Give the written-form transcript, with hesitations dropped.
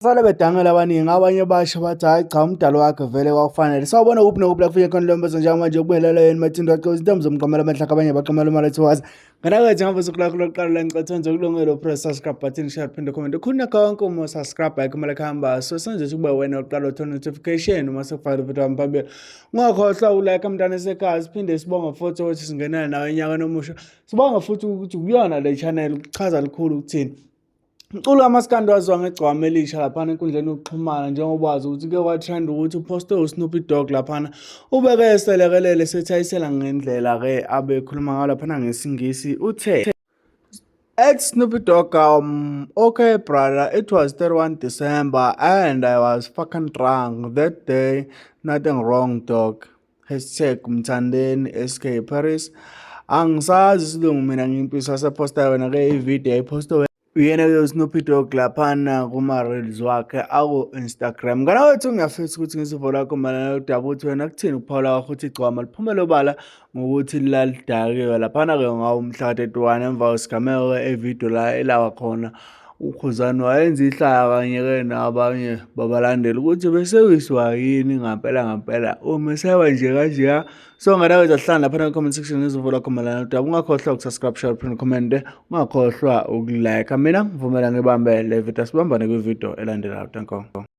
Sale bedangela abaningi, abanye basho bathi hhayi cha, umdalo wakhe vele kwakufanele. Sawubona kuphi nokuphi la kufike khona lo mbuzo njengamanje ukubuyelela yena Mathindo Waxoza intombi zomqamela amahlaka abanye baqamela umalathi wazi. Ngena kwethu ngabe usuku lakho lokuqala la ngicela wenze kulungelo press subscribe button, share, phinde comment. Khona konke uma subscribe ayikho imali kuhamba. So senze ukuthi kube wena oqala uthola notification uma sekufaka video wami phambili. Ungakhohlwa ulike mntana esekhaya, siphinde sibonge futhi ukuthi singenela nawe enyakeni omusha. Sibonge futhi ukuthi kuyona le channel kuchaza lukhulu ukuthini. Umculo kamaskandi waziwa ngegcwama elisha laphana enkundleni yokuxhumana njengoba wazi ukuthi kuke kwatrend ukuthi uphoste uSnoopy Dogg laphana ubeke eselekelele sethayisela ngendlela-ke abekhuluma ngayo laphana ngesiNgisi uthe At Snoopy Dogg, okay, brother, it was 31 December and I was fucking drunk that day. Nothing wrong, dog. #MthandeniSK Paris. Angisazi isilungu mina ngimpisa wasephosta yona-ke ividiyo yayiphoste uyena-ke uSnoopy Dogg laphana kuma-reels wakhe aku-Instagram. Mngani wethu, ngiyafisa ukuthi ngizwe lakho mayelana nodaba, ukuthi wena kuthini ukuphawula kwakho ukuthi igcwama liphumele obala ngokuthi lalidakiwe laphana-ke ngawo umhla ka-31 emva kwesigameko evidiyo la elawa khona uKhuzani wayenza ihlaya kanye-ke nabanye babalandeli ukuthi besewiswa yini ngampela ngampela uma seba nje kanjeya. So ngane wethu, asihlangane laphana ku-comment section ngizwe lakho mayelana nodaba. Ungakhohlwa ukusubscribe, share, phinde comment, ungakhohlwa ukulike. Mina ngivumela ngibambe le video, sibambane kwividiyo elandelayo. Danko.